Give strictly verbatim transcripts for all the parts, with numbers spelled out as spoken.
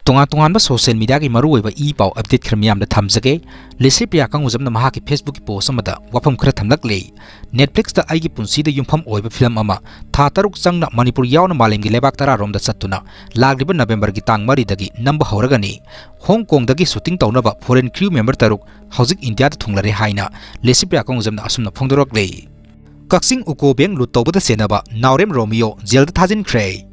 ꯇꯣꯉꯥꯟ ꯇꯣꯉꯥꯟꯕ social mediaꯒꯤ ꯃꯔꯨꯑꯣꯏꯕ ꯏ ꯄꯥꯎ update ꯈꯔ ꯃꯤꯌꯥꯝꯗ ꯊꯝꯖꯒꯦ꯫ ꯂꯤꯁꯤꯄ꯭ꯔꯤꯌꯥ ꯀꯪꯒꯨꯖꯝꯅ ꯃꯍꯥꯛꯀꯤ Facebookꯀꯤ post ꯑꯃꯗ ꯋꯥꯐꯝ ꯈꯔ ꯊꯝꯂꯛꯂꯤ꯫ Netflixꯇ ꯑꯩꯒꯤ ꯄꯨꯟꯁꯤꯗ ꯌꯨꯝꯐꯝ ꯑꯣꯏꯕ film ꯑꯃ ꯊꯥ ꯇꯔꯨꯛ ꯆꯪꯅ ꯃꯅꯤꯄꯨꯔ ꯌꯥꯎꯅ ꯃꯥꯂꯦꯝꯒꯤ ꯂꯩꯕꯥꯛ ꯇꯔꯥꯔꯣꯝꯗ ꯆꯠꯇꯨꯅ ꯂꯥꯛꯂꯤꯕ Novemberꯒꯤ ꯇꯥꯡ ꯃꯔꯤꯗꯒꯤ ꯅꯝꯕ ꯍꯧꯔꯒꯅꯤ꯫ ꯍꯣꯡ ꯀꯣꯡꯗꯒꯤ shooting ꯇꯧꯅꯕ foreign crew member ꯇꯔꯨꯛ ꯍꯧꯖꯤꯛ ꯏꯟꯗꯤꯌꯥꯗ ꯊꯨꯡꯂꯔꯦ ꯍꯥꯏꯅ ꯂꯤꯁꯤꯄ꯭ꯔꯤꯌꯥ ꯀꯪꯒꯨꯖꯝꯅ ꯑꯁꯨꯝꯅ ꯐꯣꯡꯗꯣꯔꯛꯂꯤ꯫ ꯀꯛꯆꯤꯡ UCO bank ꯂꯨꯠ ꯇꯧꯕꯗ ꯆꯦꯟꯅꯕ ꯅꯥꯎꯔꯦꯝ ꯔꯣꯃꯤꯌꯣ ꯖꯦꯜꯗ ꯊꯥꯖꯤꯟꯈ꯭ꯔꯦ꯫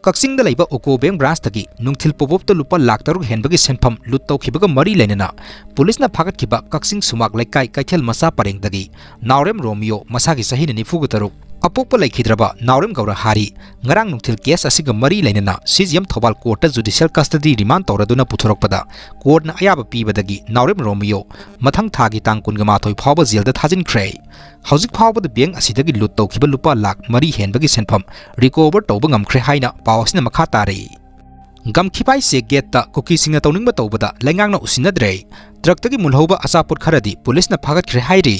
ꯀꯛꯆꯤꯡꯗ ꯂꯩꯕ UCO bank branchꯇꯒꯤ ꯅꯨꯡꯊꯤꯜ ꯄꯣꯞ ꯑꯞꯇ ꯂꯨꯄꯥ ꯂꯥꯈ ꯇꯔꯨꯛ ꯍꯦꯟꯕꯒꯤ ꯁꯦꯟꯐꯝ ꯂꯨꯠ ꯇꯧꯈꯤꯕꯒ ꯃꯔꯤ ꯂꯩꯅꯅ ꯄꯨꯂꯤꯁꯅ ꯐꯥꯒꯠꯈꯤꯕ ꯀꯛꯆꯤꯡ ꯁꯨꯃꯥꯛ ꯂꯩꯀꯥꯏ ꯀꯩꯊꯦꯜ ꯃꯆꯥ ꯄꯔꯦꯡꯗꯒꯤ ꯅꯥꯎꯔꯦꯝ ꯔꯣꯃꯤꯌꯣ, ꯃꯁꯥꯒꯤ ꯆꯍꯤꯅ ꯅꯤꯐꯨꯒ ꯇꯔꯨꯛ, ꯑꯄꯣꯛꯄ ꯂꯩꯈꯤꯗ꯭ꯔꯕ ꯅꯥꯎꯔꯦꯝ ꯒꯧꯔꯍꯥꯔꯤ, ꯉꯔꯥꯡ ꯅꯨꯡꯊꯤꯜ case ꯑꯁꯤꯒ ꯃꯔꯤ ꯂꯩꯅꯅ CGM Thoubal courtꯇ judicial custody remand ꯇꯧꯔꯗꯨꯅ ꯄꯨꯊꯣꯔꯛꯄꯗ courtꯅ ꯑꯌꯥꯕ ꯄꯤꯕꯗꯒꯤ ꯅꯥꯎꯔꯦꯝ ꯔꯣꯃꯤꯌꯣ ꯃꯊꯪ ꯊꯥꯒꯤ ꯇꯥꯡ ꯀꯨꯟꯒ ꯃꯥꯊꯣꯏ ꯐꯥꯎꯕ ꯖꯦꯜꯗ ꯊꯥꯖꯤꯟꯈ꯭ꯔꯦ꯫ ꯍꯧꯖꯤꯛ ꯐꯥꯎꯕꯗ bank ꯑꯁꯤꯗꯒꯤ ꯂꯨꯠ ꯇꯧꯈꯤꯕ ꯂꯨꯄꯥ ꯂꯥꯈ ꯃꯔꯤ ꯍꯦꯟꯕꯒꯤ ꯁꯦꯟꯐꯝ recover ꯇꯧꯕ ꯉꯝꯈ꯭ꯔꯦ ꯍꯥꯏꯅ ꯄꯥꯎ ꯑꯁꯤꯅ ꯃꯈꯥ ꯇꯥꯔꯤ꯫ ꯒꯝꯈꯤꯐꯥꯏ check gateꯇ ꯀꯨꯀꯤꯁꯤꯡꯅ ꯇꯧꯅꯤꯡꯕ ꯇꯧꯕꯗ ꯂꯩꯉꯥꯛꯅ ꯎꯁꯤꯟꯅꯗ꯭ꯔꯦ꯫ Truckꯇꯒꯤ ꯃꯨꯜꯍꯧꯕ ꯑꯆꯥꯄꯣꯠ ꯈꯔꯗꯤ ꯄꯨꯂꯤꯁꯅ ꯐꯥꯒꯠꯈ꯭ꯔꯦ ꯍꯥꯏꯔꯤ꯫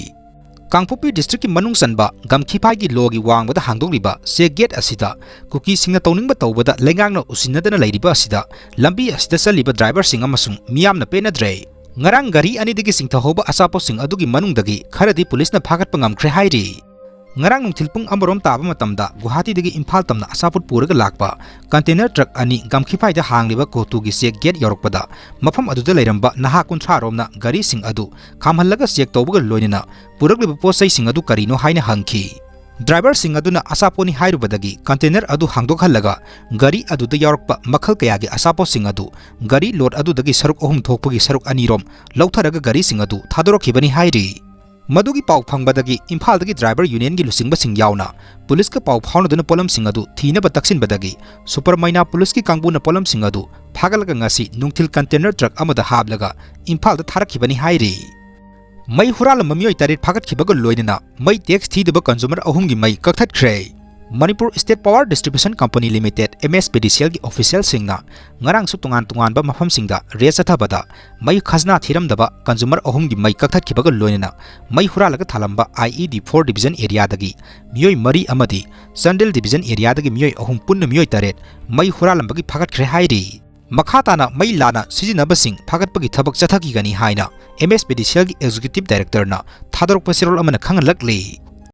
ꯀꯥꯡꯄꯣꯛꯄꯤ districtꯀꯤ ꯃꯅꯨꯡ ꯆꯟꯕ ꯒꯝꯈꯤꯐꯥꯏꯒꯤ ꯂꯣꯒꯤ ꯋꯥꯡꯃꯗ ꯍꯥꯡꯗꯣꯛꯂꯤꯕ check gate ꯑꯁꯤꯗ ꯀꯨꯀꯤꯁꯤꯡꯅ ꯇꯧꯅꯤꯡꯕ ꯇꯧꯕꯗ ꯂꯩꯉꯥꯛꯅ ꯎꯁꯤꯟꯅꯗꯅ ꯂꯩꯔꯤꯕ ꯑꯁꯤꯗ ꯂꯝꯕꯤ ꯑꯁꯤꯗ ꯆꯠꯂꯤꯕ driverꯁꯤꯡ ꯑꯃꯁꯨꯡ ꯃꯤꯌꯥꯝꯅ ꯄꯦꯟꯅꯗ꯭ꯔꯦ꯫ ꯉꯔꯥꯡ ꯒꯥꯔꯤ ꯑꯅꯤꯗꯒꯤ ꯆꯤꯡꯊꯍꯧꯕ ꯑꯆꯥꯄꯣꯠꯁꯤꯡ ꯑꯗꯨꯒꯤ ꯃꯅꯨꯡꯗꯒꯤ ꯈꯔꯗꯤ ꯄꯨꯂꯤꯁꯅ ꯐꯥꯒꯠꯄ ꯉꯝꯈ꯭ꯔꯦ ꯍꯥꯏꯔꯤ꯫ ꯉꯔꯥꯡ ꯅꯨꯡꯊꯤꯜ ꯄꯨꯡ ꯑꯃꯔꯣꯝ ꯇꯥꯕ ꯃꯇꯝꯗ ꯒꯨꯋꯥꯍꯥꯇꯤꯗꯒꯤ ꯏꯝꯐꯥꯜ ꯇꯝꯅ ꯑꯆꯥꯄꯣꯠ ꯄꯨꯔꯒ ꯂꯥꯛꯄ container truck ꯑꯅꯤ ꯒꯝꯈꯤꯐꯥꯏꯗ ꯍꯥꯡꯂꯤꯕ ꯀꯣꯇꯨꯒꯤ check gate ꯌꯧꯔꯛꯄꯗ ꯃꯐꯝ ꯑꯗꯨꯗ ꯂꯩꯔꯝꯕ ꯅꯍꯥ ꯀꯨꯟꯊ꯭ꯔꯥ ꯔꯣꯝꯅ ꯒꯥꯔꯤꯁꯤꯡ ꯑꯗꯨ ꯈꯥꯝꯍꯜꯂꯒ check ꯇꯧꯕꯒ ꯂꯣꯏꯅꯅ ꯄꯨꯔꯛꯂꯤꯕ ꯄꯣꯠ ꯆꯩꯁꯤꯡ ꯑꯗꯨ ꯀꯔꯤꯅꯣ ꯍꯥꯏꯅ ꯍꯪꯈꯤ꯫ Driverꯁꯤꯡ ꯑꯗꯨꯅ ꯑꯆꯥꯄꯣꯠꯅꯤ ꯍꯥꯏꯔꯨꯕꯗꯒꯤ container ꯑꯗꯨ ꯍꯥꯡꯗꯣꯛꯍꯜꯂꯒ ꯒꯥꯔꯤ ꯑꯗꯨꯗ ꯌꯥꯎꯔꯛꯄ ꯃꯈꯜ ꯀꯌꯥꯒꯤ ꯑꯆꯥꯄꯣꯠꯁꯤꯡ ꯑꯗꯨ ꯒꯥꯔꯤ load ꯑꯗꯨꯗꯒꯤ ꯁꯔꯨꯛ ꯑꯍꯨꯝ ꯊꯣꯛꯄꯒꯤ ꯁꯔꯨꯛ ꯑꯅꯤ ꯔꯣꯝ ꯂꯧꯊꯔꯒ ꯒꯥꯔꯤꯁꯤꯡ ꯑꯗꯨ ꯊꯥꯗꯣꯔꯛꯈꯤꯕꯅꯤ ꯍꯥꯏꯔꯤ꯫ ꯃꯗꯨꯒꯤ ꯄꯥꯎ ꯐꯪꯕꯗꯒꯤ ꯏꯝꯐꯥꯜꯗꯒꯤ driver unionꯒꯤ ꯂꯨꯆꯤꯡꯕꯁꯤꯡ ꯌꯥꯎꯅ ꯄꯨꯂꯤꯁꯀ ꯄꯥꯎ ꯐꯥꯎꯅꯗꯨꯅ ꯄꯣꯠꯂꯝꯁꯤꯡ ꯑꯗꯨ ꯊꯤꯅꯕ ꯇꯛꯁꯤꯟꯕꯗꯒꯤ ꯁꯨꯄꯔ ꯃꯩꯅꯥ ꯄꯨꯂꯤꯁꯀꯤ ꯀꯥꯡꯕꯨꯅ ꯄꯣꯠꯂꯝꯁꯤꯡ ꯑꯗꯨ ꯐꯥꯒꯠꯂꯒ ꯉꯁꯤ ꯅꯨꯡꯊꯤꯜ container truck ꯑꯃꯗ ꯍꯥꯞꯂꯒ ꯏꯝꯐꯥꯜꯗ ꯊꯥꯔꯛꯈꯤꯕꯅꯤ ꯍꯥꯏꯔꯤ꯫ ꯃꯩ ꯍꯨꯔꯥꯜꯂꯝꯕ ꯃꯤꯑꯣꯏ ꯇꯔꯦꯠ ꯐꯥꯒꯠꯈꯤꯕꯒ ꯂꯣꯏꯅꯅ ꯃꯩ tax ꯊꯤꯗꯕ consumer ꯑꯍꯨꯝꯒꯤ ꯃꯩ ꯀꯛꯊꯠꯈ꯭ꯔꯦ꯫ Manipur State Power Distribution Company Limited, MSPDCLꯒꯤ officialꯁꯤꯡꯅ ꯉꯔꯥꯡꯁꯨ ꯇꯣꯉꯥꯟ ꯇꯣꯉꯥꯟꯕ ꯃꯐꯝꯁꯤꯡꯗ raid ꯆꯠꯊꯕꯗ ꯃꯩ ꯈꯖꯅꯥ ꯊꯤꯔꯝꯗꯕ consumer ꯑꯍꯨꯝꯒꯤ ꯃꯩ ꯀꯛꯊꯠꯈꯤꯕꯒ ꯂꯣꯏꯅꯅ ꯃꯩ ꯍꯨꯔꯥꯜꯂꯒ ꯊꯥꯂꯝꯕ IED four division areaꯗꯒꯤ ꯃꯤꯑꯣꯏ ꯃꯔꯤ ꯑꯃꯗꯤ ꯆꯥꯟꯗꯦꯜ division areaꯗꯒꯤ ꯃꯤꯑꯣꯏ ꯑꯍꯨꯝ, ꯄꯨꯟꯅ ꯃꯤꯑꯣꯏ ꯇꯔꯦꯠ ꯃꯩ ꯍꯨꯔꯥꯜꯂꯝꯕꯒꯤ ꯐꯥꯒꯠꯈ꯭ꯔꯦ ꯍꯥꯏꯔꯤ꯫ ꯃꯈꯥ ꯇꯥꯅ ꯃꯩ ꯂꯥꯟꯅ ꯁꯤꯖꯤꯟꯅꯕꯁꯤꯡ ꯐꯥꯒꯠꯄꯒꯤ ꯊꯕꯛ ꯆꯠꯊꯈꯤꯒꯅꯤ ꯍꯥꯏꯅ ꯑꯦꯝ ꯑꯦꯁ ꯄꯤ ꯗꯤ ꯁꯤ ꯑꯦꯜꯒꯤ ꯑꯦꯛꯖꯤꯀ꯭ꯌꯨꯇꯤꯕ ꯗꯥꯏꯔꯦꯛꯇꯔꯅ ꯊꯥꯗꯣꯔꯛꯄ ꯆꯦꯔꯣꯜ ꯑꯃꯅ ꯈꯪꯍꯜꯂꯛꯂꯤ꯫